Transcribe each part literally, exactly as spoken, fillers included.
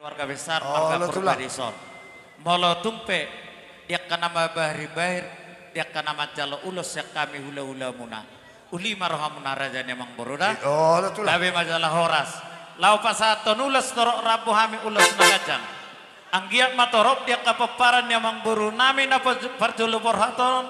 Keluarga besar, oh, marga Purba Dison. Molo tung pe di angka na mambahir-bahir, di angka na manjalo ulos sian hami hula-hulamuna, uli ma rohamuna raja ni amangboru da. Gabe ma jala horas. Laho pasahathon ulos torop rambu hami, ulos na ganjang. Anggiat ma torop di angka pomparan ni amangboru nami na parjolo borhat on,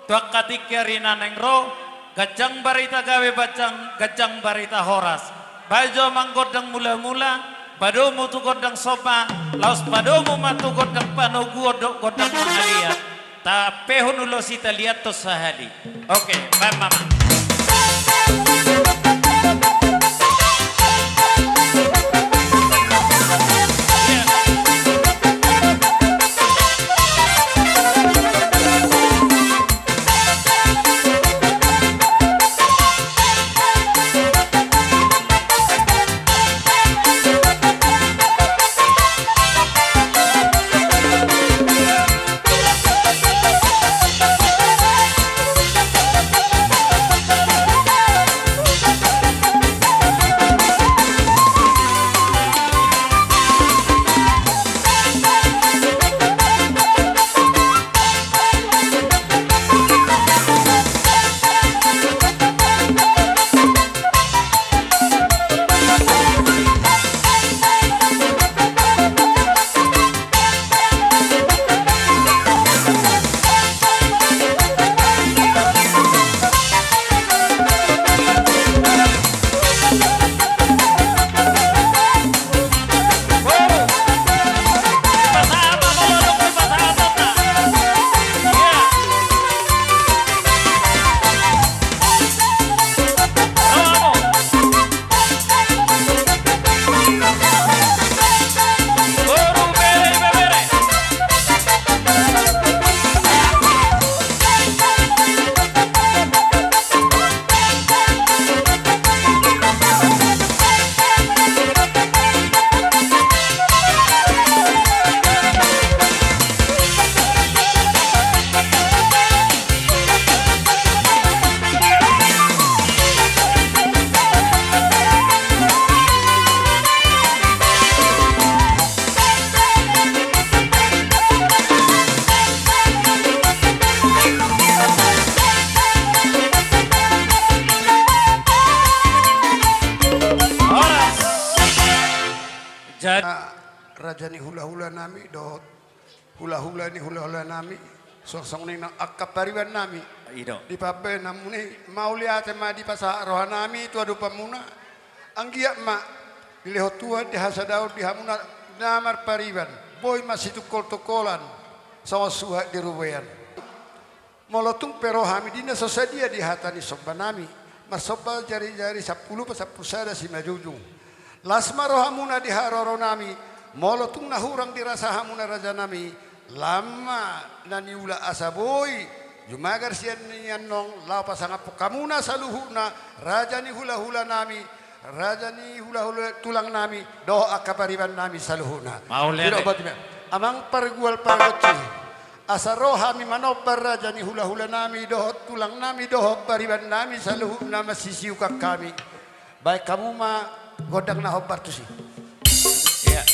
tu angka tingki ari na naeng ro, ganjang barita gabe, ganjang, ganjang barita horas. Bahen jo amang gondang mula-mula, padomu tu gondang somba, laos padomu ma tu gondang panoguhon dohot gondang mangaliat. Tampehon ulos i, taliathon sahali. Oke, bahen ma amang. Jadi, raja ni hula-hula nami dohot hula-hula ni hula-hula nami, suang songon i nang angka pariban nami. I do. Di pambahenanmuna i, mauliate ma dipasahat roha nami tu adopanmuna. Anggiat ma dilehon Tuhan, dihasadaon di hamuna na marpariban, boi masitungkol-tungkolan songon suhat di rubean. Molo tung pe ro hami di na so sadia di hata ni somba nami, marsomba jari-jari sampulu pasampulu sada simanjujung. Las ma rohamuna di haroro nami, molo tung na hurang dirasa hamuna raja nami, lam ma na niula asa boi jumagar sian i annon laho pasangaphon hamuna saluhutna, raja ni hula-hula nami, raja ni hula-hula tulang nami, dohot angka pariban nami saluhutna. Mauliate. Didok boti ma, amang pargual pargonsi. Asa ro hami manomba raja ni hula-hula nami dohot tulang nami dohot pariban nami saluhutna masisiukan hami. Bahen hamu ma gondang na hombar tusi. Iya.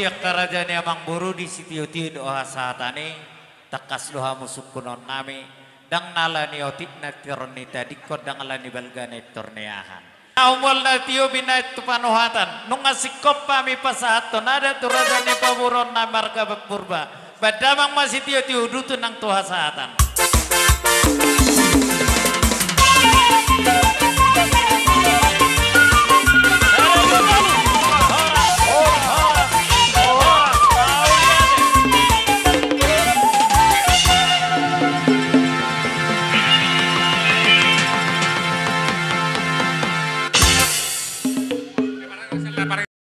Angka raja ni amangboru, di sitio-tio do hasahatan i, tangkas do hamu sungkunon nami, ndang na ala ni otik na tor ni tadingkon, ndang ala ni balga na tor ni aha. Na humol na tio binahen tu panuhatan, nunga singkop hami pasahathon adat tu raja ni pamoruon nami marga Purba, bahen damang ma sitio-tio, uduti nang tu hasahatan.